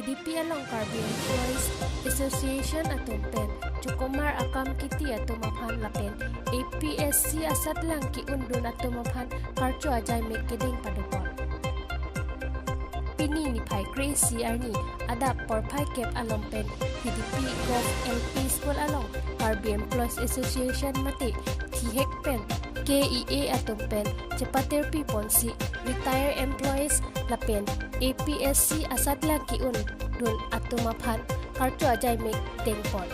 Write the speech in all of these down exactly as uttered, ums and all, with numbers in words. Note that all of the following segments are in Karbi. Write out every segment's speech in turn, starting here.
Dipi along Karbi Employees Association atum pen chokomar akam kiti atum aphan lapen A P S C asatlang ke-undun atum aphan karcho ajaimek kedeng padopon. Pini niphai kre-isi arni adap porphai kep along pen Hidipi Govt L P School along Karbi Employees Association mate thihek pen K E A atum pen chepatirpi ponsi retired employees lapen A P S C asatlang ke-undun atum aphan karcho ajaimek dengpon.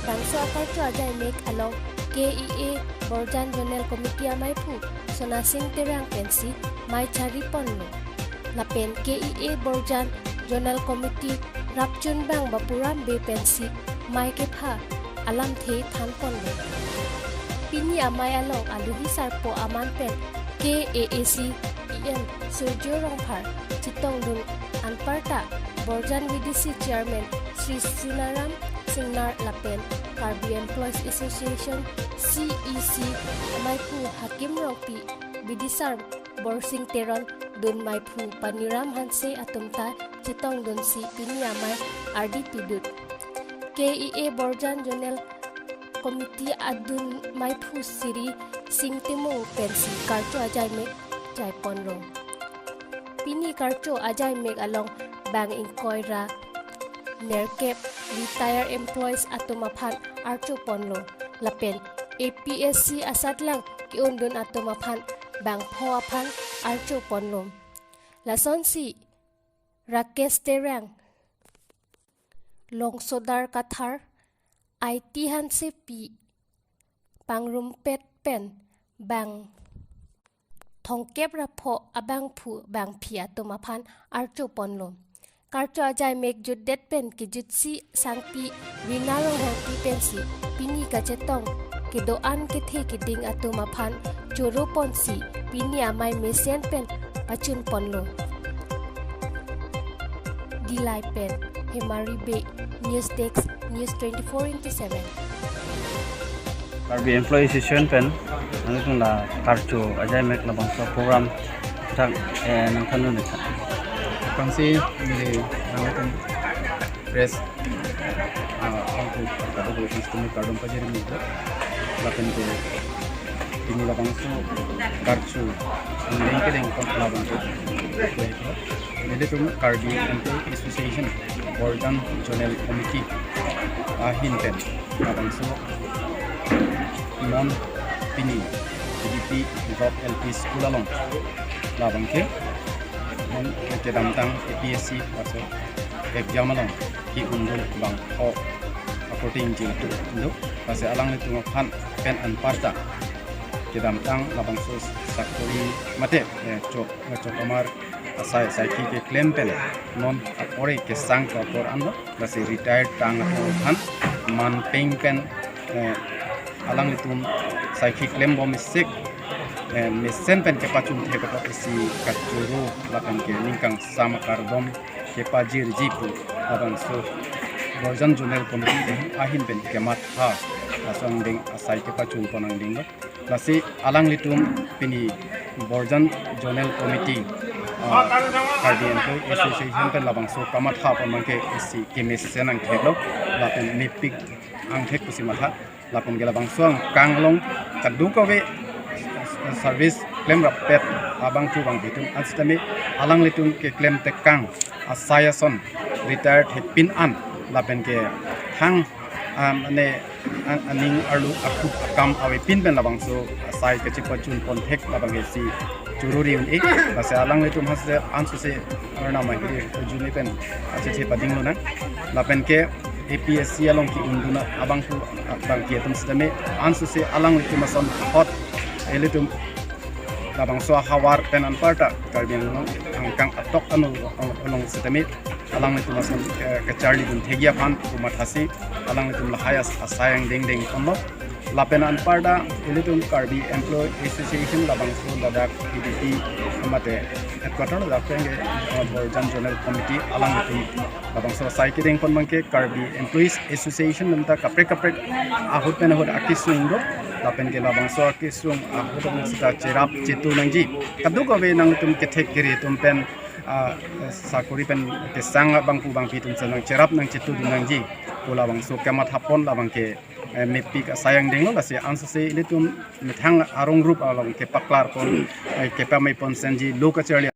Bangso akarcho ajaimek along K E A Borjan Zonal Committee amaiphu Sonasing Terang pensi mei chariponlo. Lapen K E A Borjan Zonal Committee rapchunbang Bapuram Bey pensi mei kepha alamthe thanponlo. Pini amei along aluhi sarpo aman pen K A A C E M Surjya Rongphar chetongdun anparta Borjan V D C Chairman Sri Sunaram Singnar lapen Karbi Employees Association C E C amaiphu Hakim Rongpi, Bidisar Borsing Teron, dun meiphu Paniram Hanse atum ta chetongdunsi pini amei ardi pidun. K E A Borjan Zonal Committee adun meiphu Sri Sing Timung pensi karcho ajaimek jaiponlo. Pini karcho ajaimek along bang ingkoi ra nerkep retired employees atum aphan archoponlo. Lapen A P S C asatlang ke-undun atum aphan bang pho aphan archoponlo. Lasonsi Rakesh Terang, Longsodar Kathar, I T Hansepi pangrumpet pen bang thomkep ra pho abangphu bangphi atum aphan archoponlo. Karcho ajaimek jutdet pen kejutsi sangpi Rina Ronghangpi pensi pini kachetong kedo-an kethe keding atum aphan choro ponsi pini amei mesen pen pachunponlo. Dillai pen Hemari Bey, News Desk, News twenty-four into seven. Karbi Employee Association pen nangtum la karcho ajaimek labangso program thang, eh, nangthandun tha. Aphrangsi neli nangtum press, ah, angku kado kado sistem kardom pajir mi lapen ke pini labangso karcho angdeng kedengpon labangso. Nelitum Karbi Employee Association Borjan Zonal Committee ahin pen labangso non pini Hidipi Govt L P School along labang ke non kedamtang A P S C laso exam along ke-undun bang pho akorte ingjirtu do, lasi alanglitum aphan pen anparta kedamtang labangso sakori mate, eh, chok, eh, chokomar asai asaikhi keklem pen non apor kesang ke apor anlo, lasi retired tang atum aphan manpeng pen, eh, alanglitum asaikhi klembom isi, eh, mesen pen kepachun thek apot isi kachoro lapen ke ningkangsam akardom kepajirji pu labangso Borjan Zonal Committee ahin pen kematha asong ding asai kepachunpon angdenglo. Lasi alanglitum pini Borjan Zonal Committee, ah, Karbi Employee Association pen labangso kamathapon abang ke isi kemesen angtheklo, lapen mepik angthek pusi matha, lapen ke labangso angkang along kadokave service klem rappet abangphu bangphi atum ansitame alanglitum keklem tekang asai ason retired thekpin an lapen ke thang, ah, mane an-, aning arlo akhup akam avepin pen labangso asai kachepachunpon thek labang ke isi choro ri un-e, lasi alanglitum hase ansose arnam ahiri ujuni pen achethe pading lonang. Lapen ke A P S C along ke-undun abangphu bangphi atum sitame ansose alanglitum ason hot ilitum labangso ahavar pen anparta Karbi Anglong angkang atok anu along sitame alanglitum ason, eh, kacharlidun thekji aphan pu mathasi alanglitum lahai as-, asai angdeng dengponlo. Lapen anparta ilitum Karbi Employee Association labangso ladak P D P mate headquarter ladak pen ke, eh, Borjan Zonal Committee alanglitum labangso asai kedengpon abang ke Karbi Employees Association atum ta kaprek kaprek ahut pen ahut akesung do, lapen ke labangso akesung ahut pen sita cherap chetu nangji. Kadokave nangtum kethek kere atum pen ah, sakori pen kesang abang pu abang pi atum si nangcherap nangchetudun nangji pu labangso kemathapon labang ke, eh, mepik asai angdeng lo. Lasi ansose ilitum methang arong rup along kepaklarpon, eh, kepamepon senji lo kacharli